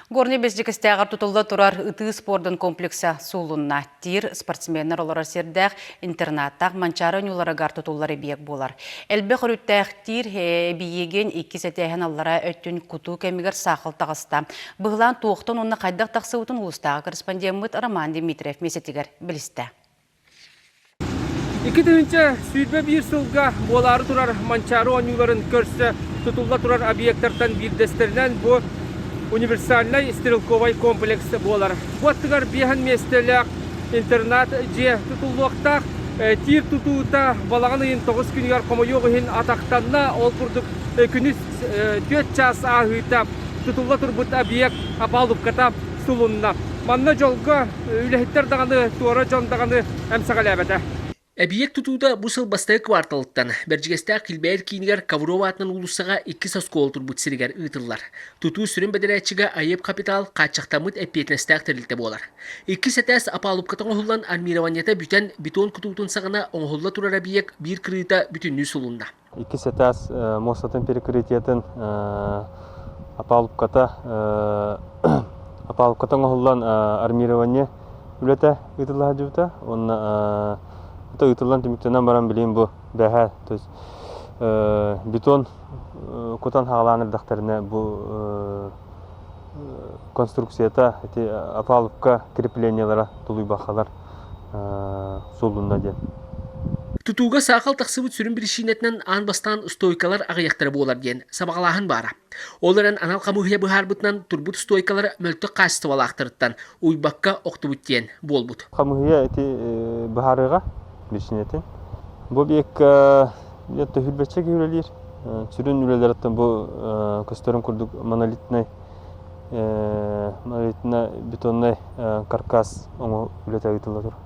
Горнай Бэсдьикистээҕэр тутулла турар ытыы спордун комплекса суулунна. Тир спортсменнар олорор сирдээх интернаттаах Манчаары оонньууларыгар тутуллар эбийиэк буолар. Элбэх өрүттээх тир эбийиэгин иккис этээһин аллараа өттүн кутуу кэмигэр саахал таҕыста. Быһылаан туохтан уонна хайдах тахсыбытын улуустааҕы корреспондеммыт Роман Дмитриев миэстэтигэр билистэ. 2021 сылга буолаары турар Манчаары оонньууларын көрсө тутулла турар объектартан биирдэстэринэн бу универсальнай стрелковай комплекс буолар. Бу аттыгар биэһэн миэстэлээх интернат дьиэ тутуллуохтаах. Тиир тутуута балаҕан ыйын 9 күнүгэр хомойуох иһин атахтанна. Ол курдук күнүс 4 чаас ааһыыта тутулла турбут объект опалубката сулунна. Манна дьолго үлэһиттэр даҕаны, туора дьон даҕаны эмсэҕэлээбэтэ. Эбийиэк тутуута бу сыл бастакы кварталыттан Бэрдьигэстээх Килбэйэр киинигэр Ковров аатынан уулуссаҕа иккис оскуола турбут сиригэр ыытыллар. Тутуу сүрүн бэдэрээччигэ АЙЭП Капитал хааччахтаммыт эппиэтинэстээх тэрилтэ буолар. Иккис этээс опалубката оҥоһуллан армированиета бүтэн бетон кутуутун саҕана оҥоһулла турар эбийиэк биир кырыыта бүтүннүү сулунна. Иккис этаас муостатын перекрытиетын опалубката опалубката оҥоһуллан армирование үлэтэ ыытылла сылдьыбыта уонна ыытыллан түмүктэнэн баран билигин бу бэһээ то есть бетон кутан хаалаан эрдэхтэринэ бу конструкцията ити опалубка креплениелара тулуйбахалар сууллунна диэн. Тутууга саахал тахсыбыт сүрүн биричиинэтинэн аан бастаан стойкалар аҕыйахтара буолар диэн сабаҕалааһын баара. Ол эрэн анал хамыыһыйа быһаарбытынан турбут стойкалар мөлтөх хаачыстыбалаахтарыттан уйбакка охтубут диэн буолбут. Хамыыһыйа ити быһаарыыга биричиинэтин. Бу объекка төһүлбэччэ киһи үлэлиир. Сүрүн үлэлэриттэн бу көстөрүн курдук монолитнай монолитно бетоннай каркас оҥо үлэтэ ыытылла турар.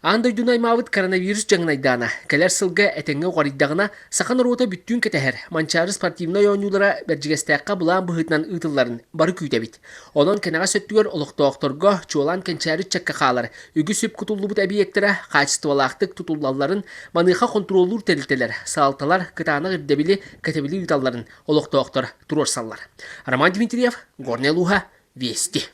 Аан дойдуну аймаабыт коронавирус дьаҥнайдаана кэлэр сылга этэҥҥэ уҕарыйдаҕына, саха норуота бүттүүн кэтэһэр Манчаары спортивнай оонньуулара Бэрдьигэстээххэ былаан быһыытынан ыытылларын бары күүтэбит. Онон кэнэҕэс өттүгэр олохтоохторго, чуолаан кэнчээри ыччакка хаалар үгүс үп кутуллубут эбийиэктэрэ хаачыстыбалаахтык тутуллалларын, маныаха хонтуруоллуур тэрилтэлэр, салалталар кытаанах ирдэбили, кэтэбили ыыталларын олохтоохтор туруорсаллар. Роман Дмитриев, Горнай улууһа, Вести.